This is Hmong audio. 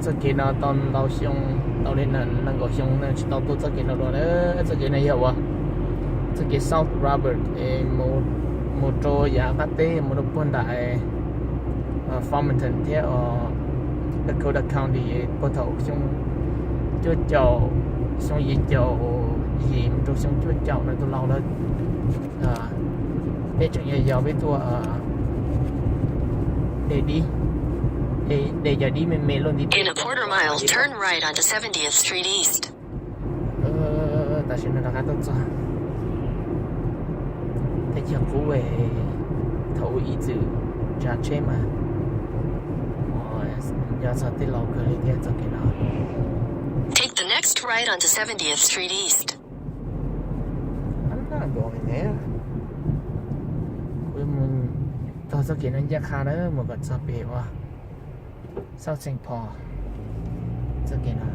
Txoj kev no tau ntau xyoo, tau li nees nkaum xyoo no tsis tau tuaj txoj kev no dua. Txoj kev no yog ua txoj kev South Robert es mus rau yav qab teb mus rau puag nram Farmington thiab Dakota County puag thaum xyoo cuaj caum, xyoo yim caum yim mus rau xyoo cuaj caum no tus laus lawm. Peb tseem yog yog peb tuaj de dib, de cov dib me me luaj nti. In a quarter mile, turn right onto seventieth Street East. Tam sim no rov qab tuaj txog teb chaws qub, thaum ub ib txwm tsav tsheb mas nco txog tej laus kawg li thiab txoj kev no. Take the next right onto seventieth Street East. Kuv mus txog txoj kev no ncaj qha na, mus kom txog pem ua South Saint Paul. Txoj kev no